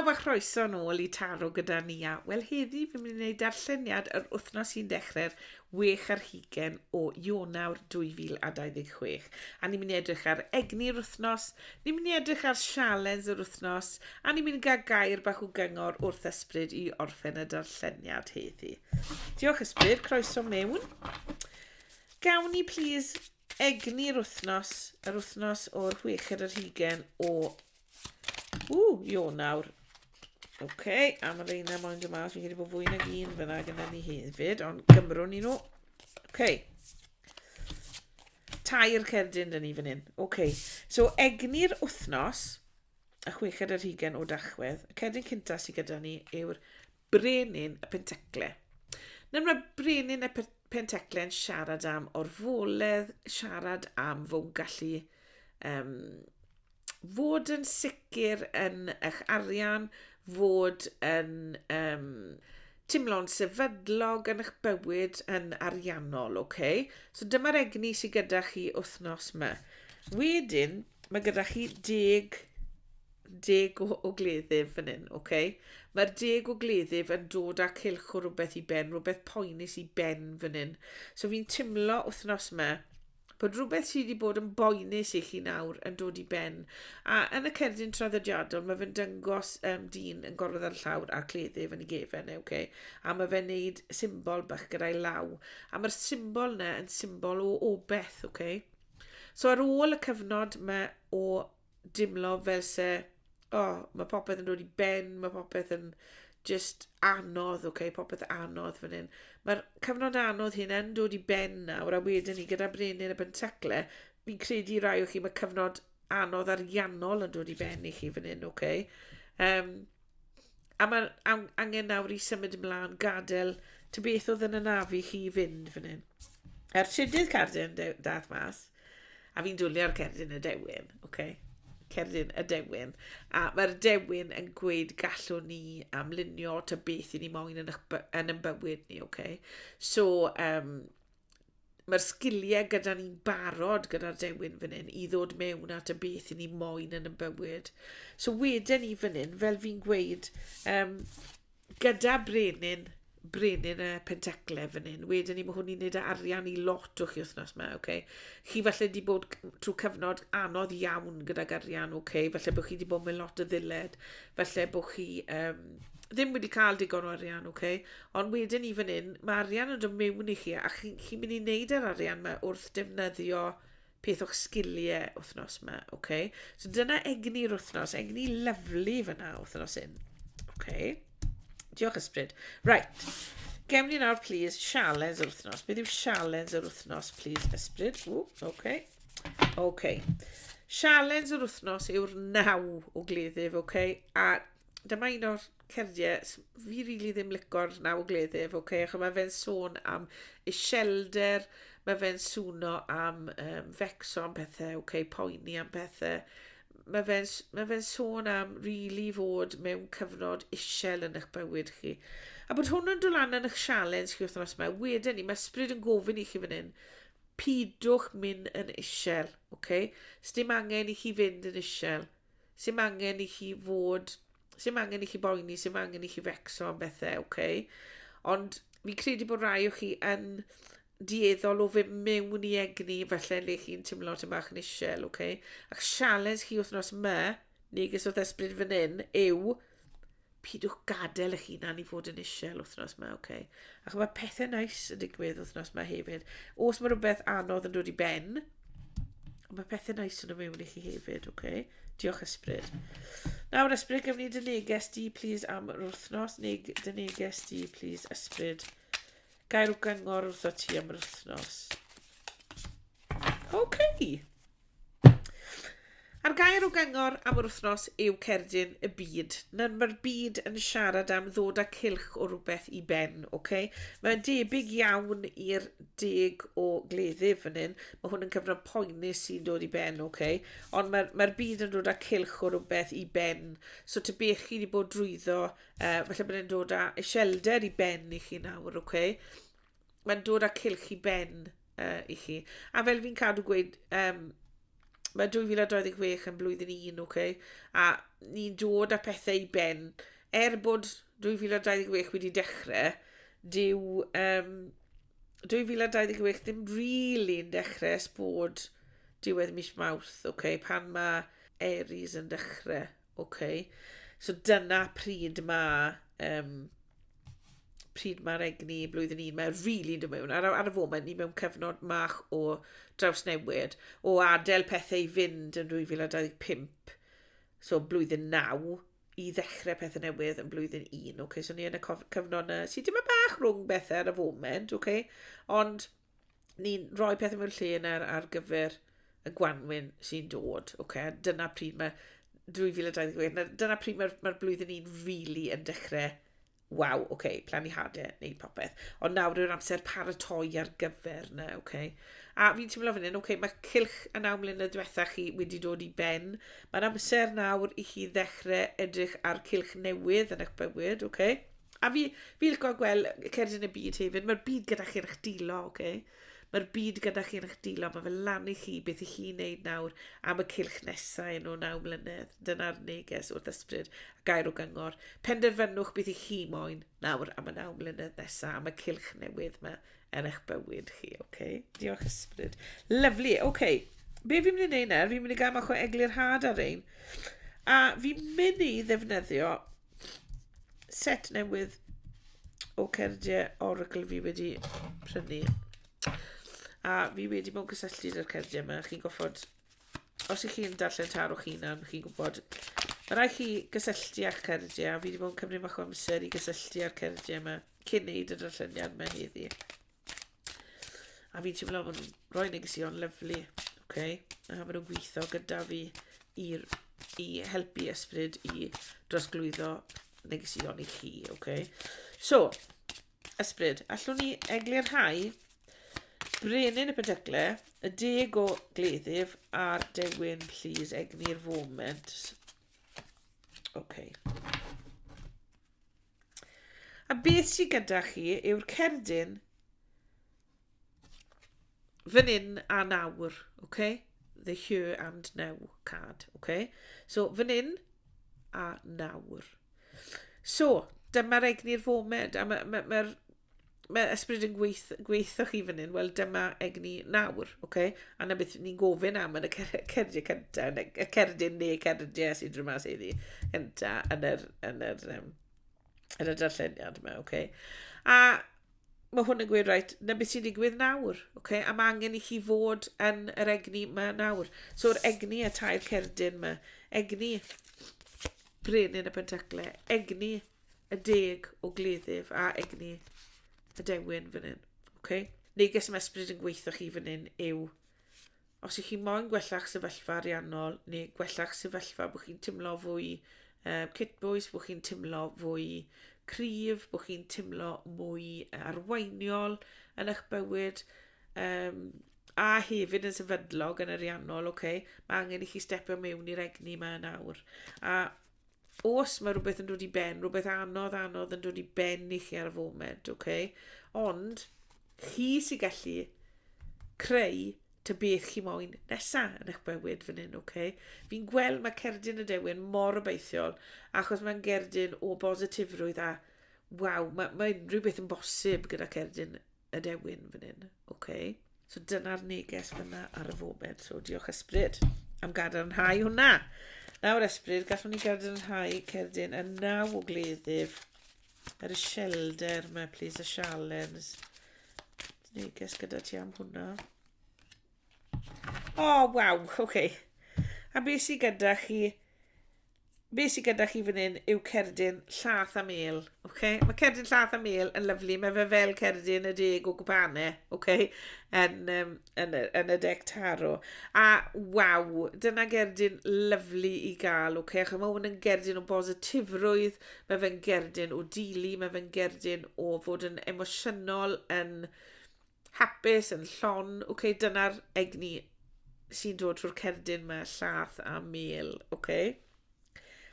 bawb a chroeso nôl i Taro gyda Nia. Wel heddi fi'n mynd i wneud darlleniad yr wythnos sy'n dechrau'r 26 o Ionawr 2026. A ni'n mynd i edrych ar egni'r wythnos, ni'n mynd i edrych ar sialens yr wythnos, a ni'n mynd i gael gair bach o gyngor wrth ysbryd i orffen y darlleniad heddi. Diolch ysbryd, croeso mewn. Gawn ni plîs egni'r wythnos, yr wythnos o'r chweched ar hugen o Ww, Ionawr. Oce, okay, a mae reina moyn dod mas. Fi'n credu bod fwy nag un fyna gyda ni hefyd, ond gymrwn ni nhw. Oce. Okay. Tair cerdyn dyn ni fan hyn. Oce. Okay. So, egni'r wythnos, y chweched ar hugen o Dachwedd, y cerdyn cyntaf sydd gyda ni yw'r Brenin y Pentecle. Nawr mae Brenin y Pentecle yn siarad am orfoledd, siarad am fo'n gallu um, fod yn sicr yn eich arian, fod yn um, teimlo'n sefydlog yn eich bywyd yn ariannol, oce? Okay? So dyma'r egni sydd gyda chi wythnos yma. Wedyn, mae gyda chi deg, deg o, o gleddyf fan hyn, oce? Okay? Mae'r deg o gleddyf yn dod â cylch o rhywbeth i ben, rhywbeth poenus i ben fan hyn. So fi'n teimlo wythnos yma, bod rhywbeth sydd wedi bod yn boenus i chi nawr yn dod i ben. A yn y cerdyn traddodiadol, mae fe'n dyngos um, dyn yn gorfod ar y llawr a'r cleddyf yn ei gefen, e, okay? A mae fe'n neud symbol bach gyda'i law. A mae'r symbol yna yn symbol o obeth, okay? So ar ôl y cyfnod mae o dimlo fel se, oh, mae popeth yn dod i ben, mae popeth yn just anodd, oce, okay, popeth anodd fan hyn. Mae'r cyfnod anodd hyn yn dod i ben nawr, a wedyn ni gyda Brenin y Bentacle, fi'n credu rai o chi mae cyfnod anodd ariannol yn dod i ben i chi fan hyn, oce. Okay? Um, a mae angen nawr i symud ymlaen, gadael ty beth oedd yn anafu chi i fynd fan hyn. A'r trydydd cardyn dath mas, A fi'n dwlu ar cerdyn y dewin, oce? Okay? Cerdyn y dewin. A mae'r dewin yn gweud gallwn ni amlunio ta beth i ni moyn yn, eich, yn yn bywyd ni, oce? Okay? So, um, mae'r sgiliau gyda ni'n barod gyda'r dewin fan hyn i ddod mewn at y beth i ni moyn yn y bywyd. So wedyn ni fan hyn, fel fi'n gweud, um, gyda brenin, brenin y pentacle fan hyn. Wedyn ni, mae hwn i'n neud arian i lot o chi wythnos yma, oce? Okay? Chi falle wedi bod trwy cyfnod anodd iawn gydag arian, oce? Okay? Falle bod chi wedi bod mewn lot o ddiled, falle bod chi um, ddim wedi cael digon o arian, oce? Okay? Ond wedyn ni fan hyn, mae arian yn dod mewn i chi, a chi'n chi mynd i wneud yr arian yma wrth defnyddio peth o'ch sgiliau wythnos yma, oce? Okay? So dyna egni'r wythnos, egni lyflu fyna wythnos hyn. Oce. Okay. Diolch ysbryd. Right. Gewn ni nawr, please, sialens yr wythnos. Beth yw sialens yr wythnos, please, ysbryd? Ww, oce. Okay. Oce. Okay. Sialens yr wythnos yw'r naw o gleddyf, oce? Okay? A dyma un o'r cerdiau, fi rili really ddim lico'r naw o gleddyf, oce, okay? achos mae fe'n sôn am iselder, mae fe'n swno am um, fecso am pethau, oce, okay? poeni am pethau. Mae fe'n mae fe sôn am rili really fod mewn cyfnod isel yn eich bywyd chi. A bod hwn yn dod lan yn eich sialens chi wythnos yma, wedyn ni, mae ysbryd yn gofyn i chi fan hyn, pidwch mynd yn isel, oce? Okay? Sdim angen i chi fynd yn isel. Sim angen i chi fod... Sim angen i chi boeni, sim angen i chi fecso am bethau, oce? Okay? Ond fi'n credu bod rai o chi yn dueddol o fynd mewn i egni, falle le chi'n teimlo tipyn bach yn isel, oce? Okay? Ac sialens chi wythnos yma, neges wrth ysbryd fan hyn, yw pidwch gadael eich hunan i fod yn isel wythnos yma, oce? Okay? Ac mae pethau nice yn digwydd wythnos yma hefyd. Os mae rhywbeth anodd yn dod i ben, mae pethau nice yn y mewn i chi hefyd, oce? Okay? Diolch ysbryd. Nawr ysbryd, gyfni dy neges di, please, am yr wythnos. Neu dy neges di, please, ysbryd. Gair o gyngor wrtho ti am yr wythnos. Oce. Okay. A'r gair o gyngor am yr wythnos yw cerdyn y byd. Nawr mae'r byd yn siarad am ddod â cylch o rhywbeth i ben, oce? Okay? Mae'n debyg iawn i'r deg o gleddyf fan hyn. Mae hwn yn cyfnod poenus sy'n dod i ben, oce? Okay? Ond mae'r mae byd yn dod â cylch o rhywbeth i ben. So ty beth chi wedi bod drwyddo, uh, falle bod e'n dod â iselder i ben i chi nawr, oce? Okay? Mae'n dod â cylch i ben uh, i chi. A fel fi'n cadw gweud, um, Mae 2026 yn blwyddyn un, okay? A ni'n dod â pethau i ben. Er bod 2026 wedi dechrau, dyw um, 2026 ddim really'n dechrau ers bod diwedd mis Mawrth, okay? Pan mae Aries yn dechrau, okay? So dyna pryd mae um, pryd mae'r egni blwyddyn un, mae'n rili really dod mewn. Ar, ar y foment, ni mewn cyfnod mach o drawsnewid, o adael pethau i fynd yn 2025, so blwyddyn 9, i ddechrau pethau newydd yn blwyddyn 1. Okay? So ni yn y cyfnod yna, sydd dim yn bach rhwng bethau ar y foment, okay? Ond ni'n rhoi pethau mewn lle yna ar, ar gyfer y gwanwyn sy'n dod. Okay? Dyna pryd mae 2021, dyna pryd mae'r mae blwyddyn un really yn dechrau waw, oce, okay, plannu hadau, neud popeth. Ond nawr yw'r amser paratoi ar gyfer na, oce. Okay. A fi'n teimlo fan hyn, oce, okay, mae cylch y naw mlynedd diwetha chi wedi dod i ben. Mae'n amser nawr i chi ddechrau edrych ar cylch newydd yn eich bywyd, oce. Okay. A fi, fi licio gweld cerdyn y byd hefyd. Mae'r byd gyda chi yn eich dilo, oce. Okay? Mae'r byd gyda chi yn eich dilo, mae fe lan i chi beth i chi'n neud nawr am y cylch nesau yn o naw mlynedd. Dyna'r neges wrth ysbryd a gair o gyngor. Penderfynwch beth i chi moyn nawr am y naw mlynedd nesau, am y cylch newydd yma yn eich bywyd chi, oce? Okay? Diolch ysbryd. Lovely, oce. Okay. Be fi'n mynd i wneud nawr, fi'n mynd i gael mach o eglurhad ar ein. A fi'n mynd i ddefnyddio set newydd o cerdiau Oracle fi wedi prynu. A fi wedi bod yn cysylltu â'r cerdiau yma. Chi'n goffod, os ych chi'n darllen tarw chi'n hunan, chi'n gwybod, mae rhaid chi gysylltu â'ch cerdiau. A fi wedi bod yn cymryd bach o amser i gysylltu â'r cerdiau yma cyn neud y darlleniad yma heddi. A fi'n teimlo bod nhw'n rhoi negeseuon lyflu, okay? A maen nhw'n gweithio gyda fi i, i helpu ysbryd i drosglwyddo negeseuon i chi, okay? So, ysbryd, allwn ni eglurhau Brenin y Pentecle, y deg o gleddyf a'r dewin, please, egni'r foment. Okay. A beth sydd gyda chi yw'r cerdyn fan hyn a nawr, okay? The here and now card, okay? So, fan hyn a nawr. So, dyma'r egni'r foment, a mae'r ma, ma, ma ysbryd yn gweith, gweithio chi fan hyn, wel dyma egni nawr, okay? A na beth ni'n gofyn am yn y cerdiau cyntaf, y cerdyn neu cerdiau sy'n drwy mas heddi cyntaf yn yr, yn yr, um, yn y darlleniad yma, oce? Okay? A mae hwn yn gweud, reit, na beth sy'n digwydd nawr, oce? Okay? A mae angen i chi fod yn yr egni yma nawr. So'r egni y tair cerdyn yma, egni brenin y pentacle, egni y deg o gleddyf a egni y dewin fan hyn. Okay? Neges am ysbryd yn gweithio chi fan hyn yw Os ych chi moyn gwella'ch sefyllfa ariannol neu gwella'ch sefyllfa bod chi'n timlo fwy uh, cytbwys, bod chi'n timlo fwy cryf, bod chi'n timlo mwy arweiniol yn eich bywyd, um, a hefyd yn sefydlog yn ariannol, okay, mae angen i chi stepio mewn i'r egni yma yn awr. A os mae rhywbeth yn dod i ben, rhywbeth anodd anodd yn dod i ben i chi ar y foment, okay? Ond chi sy'n gallu creu ty beth chi moyn nesa yn eich bywyd fan hyn, okay? Fi'n gweld mae cerdyn y dewin mor obeithiol, achos mae'n gerdyn o bositifrwydd a waw, mae, mae unrhyw beth yn bosib gyda cerdyn y dewin fan hyn. Ok. So dyna'r neges fyna ar y foment. So diolch ysbryd am gadarnhau hwnna. Nawr ysbryd, gallwn ni gadarnhau cerdyn y naw o gleddyf ar y shelder yma, please, y sialens. Neges gyda ti am hwnna. O, oh, waw, oce. Okay. A beth sydd gyda chi Be sydd gyda chi fan hyn yw cerdyn llath a mel. Okay? Mae cerdyn llath a mel yn lyflu. Mae fe fel cerdyn y deg o gwpanau, okay? yn, um, yn, y, yn y dec taro. A waw, dyna gerdyn lyflu i gael. Okay? Achos mae hwn yn gerdyn o bositifrwydd, mae fe'n gerdyn o dili, mae fe'n gerdyn o fod yn emosiynol, yn hapus, yn llon. Okay, dyna'r egni sy'n dod trwy'r cerdyn yma, llath a mel. Okay?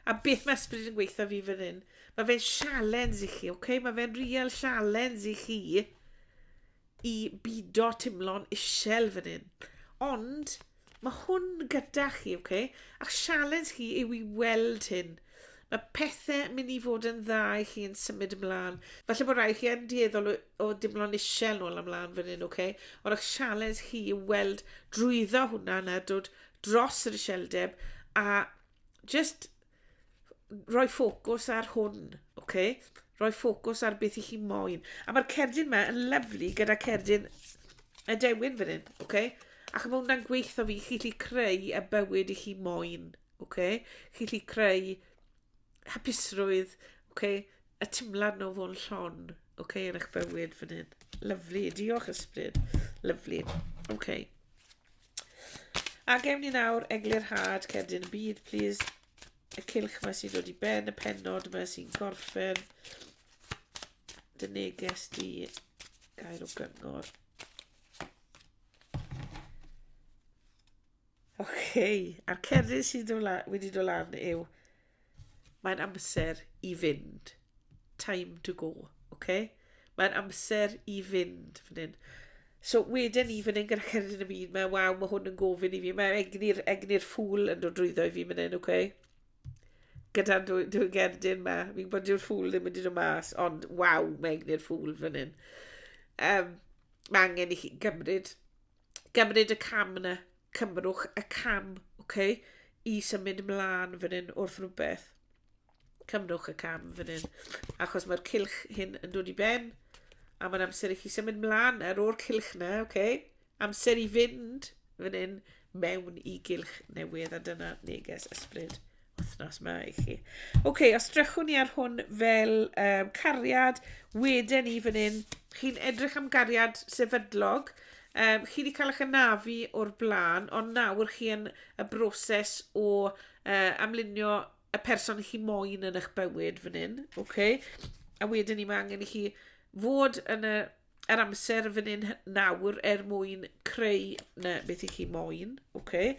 A beth mae ysbryd yn gweithio fi fan hyn? Mae fe'n sialens i chi, okay? Mae fe'n real sialens i chi i bido timlo'n isel fan hyn. Ond, Mae hwn gyda chi, oce? Okay? A'ch sialens chi yw i weld hyn. Mae pethau yn mynd i fod yn dda i chi yn symud ymlaen. Falle bod rai chi yn dueddol o, o dimlo'n isel nôl ymlaen fan hyn, oce? Okay? Ond eich sialens chi yw weld drwyddo hwnna na dod dros yr iseldeb a just rhoi ffocws ar hwn, oce? Okay? Rhoi ffocws ar beth i chi moyn. A mae'r cerdyn yma yn lyflu gyda cerdyn y dewin fan hyn, oce? Okay? Ac mae hwnna'n gweithio fi, chi lli creu y bywyd i chi moyn, oce? Okay? Chi lli creu hapusrwydd, oce? Okay? Y timlad nhw fo'n llon, oce, okay, yn eich bywyd fan hyn. Lyflu, diolch ysbryd. Lyflu, oce. Okay. A gewn ni nawr eglurhad cerdyn y byd, please. Y cylch yma sy'n dod i ben, y pennod yma sy'n gorffen. Dy neges di, gair o gyngor. Oce, okay. A'r cerdyn sy'n dod wedi dod lan yw mae'n amser i fynd. Time to go, oce? Okay? Mae'n amser i fynd fan hyn. So wedyn ni fan hyn gyda cerdyn y byd, mae waw, mae hwn yn gofyn i fi, mae egni'r egni ffŵl yn dod drwyddo i fi fan hyn, oce? Okay? Gyda'r dwy, dwy gerdyn ma, fi'n gwybod dyw'r ffŵl ddim wedi dod mas, ond waw, mae egni'r ffŵl fan hyn. Um, mae angen i chi gymryd gymryd y cam yna, cymrwch y cam, oce, okay, i symud ymlaen fan hyn wrth rhywbeth. Cymrwch y cam fan hyn, achos mae'r cilch hyn yn dod i ben, a mae'n amser i chi symud ymlaen ar o'r cilch yna, oce? Okay? Amser i fynd fan hyn mewn i gylch newydd, a dyna neges ysbryd wythnos yma i chi. Oce, okay, os drychwn ni ar hwn fel um, cariad, weden ni fan hyn, chi'n edrych am gariad sefydlog, um, chi wedi cael eich anafu o'r blaen, ond nawr chi yn y broses o uh, amlunio y person chi moyn yn eich bywyd fan hyn, oce? Okay? A wedyn ni mae angen i chi fod yn y yr amser fan hyn nawr er mwyn creu na beth i chi moyn. Okay.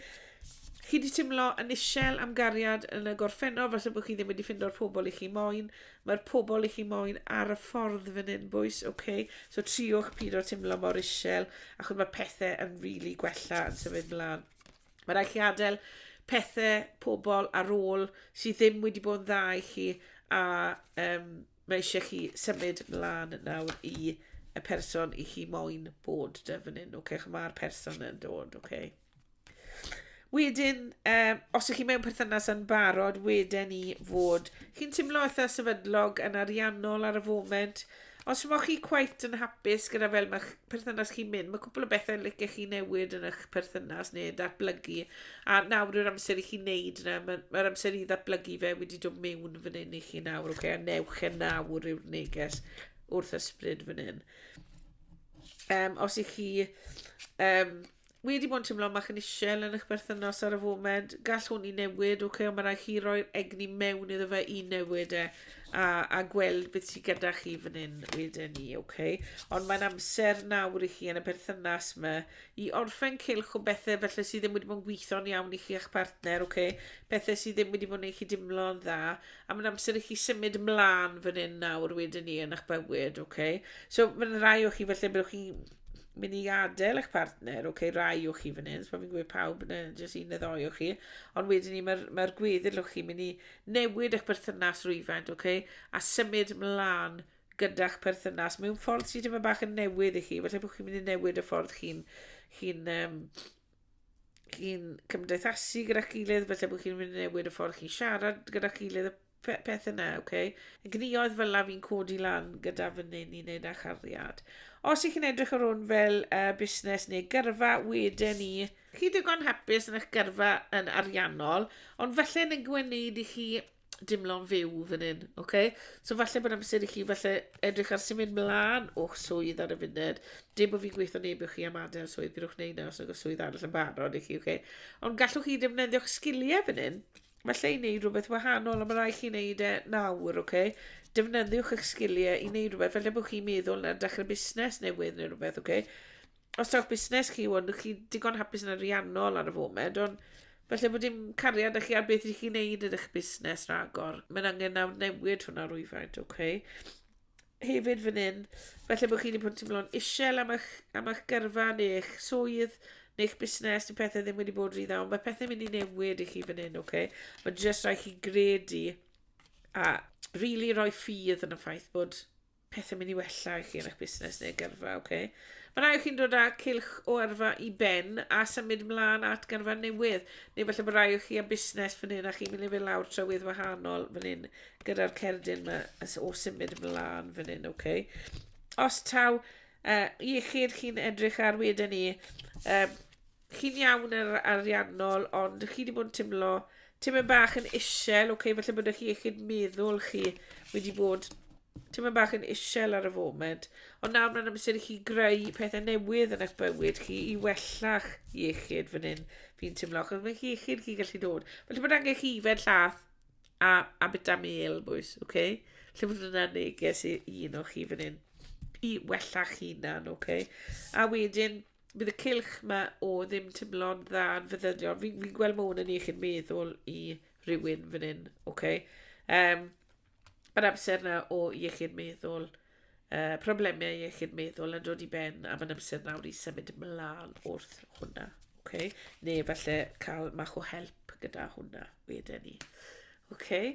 Chi wedi teimlo yn isel am gariad yn y gorffennol, falle bod chi ddim wedi ffindo'r pobl i chi moyn. Mae'r pobl i chi moyn ar y ffordd fan hyn, boys, okay. So triwch pido teimlo mor isel, achos mae pethau yn rili really gwella yn symud mlaen. Mae rhaid chi adael pethau, pobl ar ôl sydd ddim wedi bod yn dda i chi a um, Mae eisiau chi symud mlaen nawr i y person i chi moyn bod dy fan hyn, oce? Okay? Mae'r person yn dod, oce? Okay? Wedyn, um, os ych chi mewn perthynas yn barod, wedyn ni fod chi'n teimlo eitha sefydlog yn ariannol ar y foment. Os ydych chi cweit yn hapus gyda fel mae'ch perthynas chi'n mynd, mae cwpl o bethau licech chi newid yn eich perthynas neu datblygu, a nawr yw'r amser i chi wneud yna, mae'r mae amser i ddatblygu fe wedi dod mewn fan hyn i chi nawr, okay? a newch e nawr yw'r neges wrth ysbryd fan hyn. Um, os ych chi um, wedi bod yn teimlo mach yn isel yn eich berthynas ar y foment, gall hwn i newid, oce, okay, ond mae rhaid chi roi'r egni mewn iddo fe i newid e a, a gweld beth sydd gyda chi fan hyn wedyn ni, oce. Okay? Ond mae'n amser nawr i chi yn y perthynas yma i orffen cylch o bethau felly sydd ddim wedi bod yn gweithio'n iawn i chi a'ch partner, oce, okay? Pethau sydd ddim wedi bod yn eich chi dimlo'n dda, a mae'n amser i chi symud ymlaen fan hyn nawr wedyn ni yn eich bywyd, oce. Okay? So mae'n rai o chi felly byddwch chi'n mynd i adael eich partner, oce, okay, rai o chi fan hyn, so fi'n gweud pawb, neu jyst un neu ddoi o chi, ond wedyn ni mae'r mae gweddill o chi mynd i newid eich berthynas rwyfaint, oce, okay, a symud mlaen gyda'ch perthynas mewn ffordd sydd ddim yn bach yn newydd i chi, felly bod chi'n mynd i newid y ffordd chi'n chi um, chi'n cymdeithasu gyda'ch gilydd, felly bod chi'n mynd i newid y ffordd chi'n siarad gyda'ch gilydd, y peth yna, oce? Okay? Y gnioedd fel la fi'n codi lan gyda fy nyn i wneud â chariad. Os ych chi'n edrych ar hwn fel uh, busnes neu gyrfa, wedyn ni, chi digon hapus yn eich gyrfa yn ariannol, ond falle yn gwneud i chi dimlo'n fyw fan hyn, oce? Okay? So falle bod amser i chi falle edrych ar symud mlaen o'ch swydd ar y funud. Dim bod fi'n gweithio neb i'w chi am adael swydd, byddwch wneud na os nag oes swydd arall yn barod i chi, oce? Okay? Ond gallwch chi defnyddio'ch sgiliau fan hyn, falle i wneud rhywbeth wahanol, ond mae rhaid chi wneud e nawr, oce? Okay? Defnyddiwch eich sgiliau i wneud rhywbeth, falle bod chi'n meddwl na dechrau busnes newydd neu rhywbeth, oce? Okay? Os daw'ch busnes chi, ond chi digon hapus yn ariannol ar y foment, ond falle bod dim cariad â chi ar beth ydych chi'n neud yn eich busnes rhagor. Mae'n angen nawr newid hwnna rwyfaint, oce? Okay? Hefyd fan hyn, falle bod chi wedi bod yn teimlo'n isel am eich, am eich gyrfa neu eich swydd, Neu'ch busnes, dyw pethau ddim wedi bod rhy dda, ond mae pethau'n mynd i newid i chi fan hyn, oce? Okay? Mae jyst rhaid chi gredu a really rhoi ffydd yn y ffaith bod pethau'n mynd i wella i chi yn eich busnes neu gyrfa, oce? Okay? Mae rai o chi'n dod â cylch o yrfa i ben a symud mlaen at gyrfa newydd. Neu falle bod rai o chi â busnes fan hyn a chi'n mynd i fynd lawr trywydd wahanol fan hyn gyda'r cerdyn yma o symud mlaen fan hyn, oce? Okay? Os taw iechyd chi'n edrych ar wedyn ni, chi'n iawn yr ariannol, ond chi wedi bod yn teimlo teimlo bach yn isel, oce, okay, falle bod eich iechyd meddwl chi wedi bod teimlo bach yn isel ar y foment, ond nawr mae'n amser i chi greu pethau newydd yn eich bywyd chi i wella'ch iechyd fan hyn, fi'n teimlo, achos mae iechyd chi gallu dod. Felly bod angen chi ifed llath a, a bita mel, bwys, oce? Okay? Lle bod yna neges i un o chi fan hyn i wella'ch hunan, oce? Okay? A wedyn, bydd y cylch yma o ddim teimlo'n dda yn feddyliol. Fi'n fi gweld mae hwn yn iechyd meddwl i rhywun fan hyn, oce? Okay? Um, Mae'r amser yna o iechyd meddwl, uh, problemau iechyd meddwl yn dod i ben a mae'n amser nawr i symud ymlaen wrth hwnna. Okay? Neu falle cael mach o help gyda hwnna wedyn ni. Okay?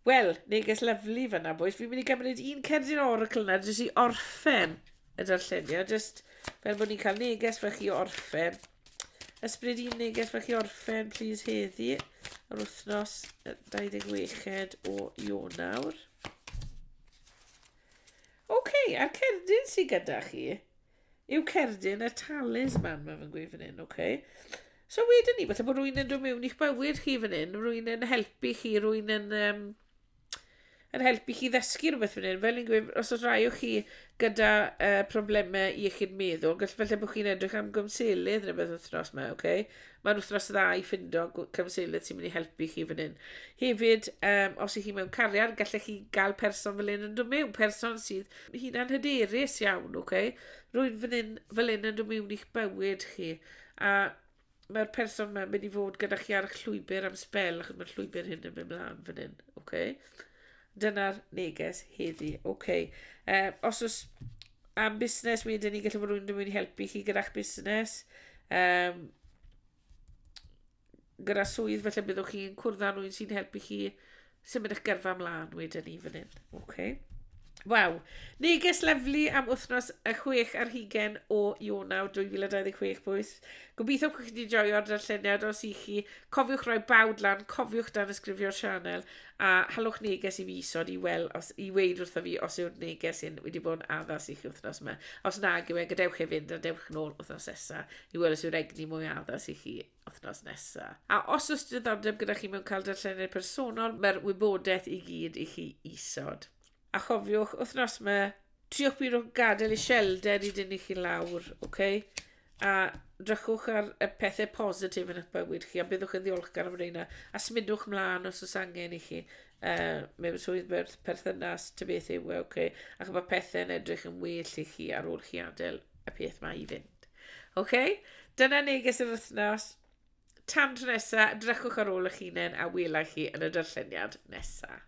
Wel, neges lyflu fyna, boys. Fi'n mynd i gymryd un cerdyn oracle yna jyst i orffen y darlleniad, jyst fel bod ni'n cael neges fach i orffen. Ysbryd un neges fach i orffen, please, heddi, yr wythnos 26 o Ionawr. Oce, okay, a'r cerdyn sydd gyda chi yw cerdyn y talisman, mae fe'n gweud fan hyn, oce. Okay. So wedyn ni, falle bod rwy'n yn dod mewn i'ch bywyd chi fan hyn, rwy'n yn helpu chi, rwy'n yn um, yn helpu chi ddysgu rhywbeth fan hyn. Fel ni'n gweud, os oes rai o chi gyda uh, problemau iechyd meddwl, gall falle bod chi'n edrych am gymselydd neu beth wythnos yma, oce? Okay? Mae'n wythnos dda i ffindo cymselydd sy'n mynd i helpu chi fan hyn. Hefyd, um, os ych chi mewn cariad, gallech chi gael person fel hyn yn dod mewn, person sydd hunan hyderus iawn, oce? Okay? Rwy'n fan hyn, fel hyn yn dod mewn i'ch bywyd chi. A mae'r person yma'n mynd i fod gyda chi ar eich llwybr am sbel, achos mae'r llwybr hyn yn mynd mlaen fan hyn. Okay? Dyna'r neges heddi. Okay. Os oes am busnes wedyn ni, gallu bod rhywun yn mynd i helpu chi gyda'ch busnes. Um, gyda swydd, felly byddwch chi'n cwrdd â rhywun sy'n helpu chi symud eich gyrfa ymlaen wedyn ni fan hyn. Okay. Waw. Neges lyflu am wythnos y 6 ar hugen o Ionawr 2026, bwys. Gobeithio bod chi wedi joio'r darlleniad os i chi. Cofiwch roi bawd lan, cofiwch danysgrifio'r sianel a halwch neges i fi isod i, wel, os, i weid wrtho fi os yw'r neges hyn wedi bod yn addas i chi wythnos yma. Os nag yw e, gadewch e fynd a dewch nôl wythnos nesaf i weld os yw'r egni mwy addas i chi wythnos nesa. A os oes diddordeb gyda chi mewn cael darlleniad personol, mae'r wybodaeth i gyd i chi isod. A chofiwch, wythnos yma, triwch byd o gadael iselder i dynnu chi lawr, oce? Okay? A drychwch ar y pethau positif yn eich bywyd chi, a byddwch yn ddiolchgar am reina, a symudwch mlaen os oes angen i chi mewn swydd perthynas, ty beth yw e, oce? Okay? Ac mae pethau'n edrych yn well i chi ar ôl chi adael y peth mae i fynd. Ok? Dyna neges yr wythnos. Tan tro nesa, drychwch ar ôl eich hunain a wela chi yn y darlleniad nesa.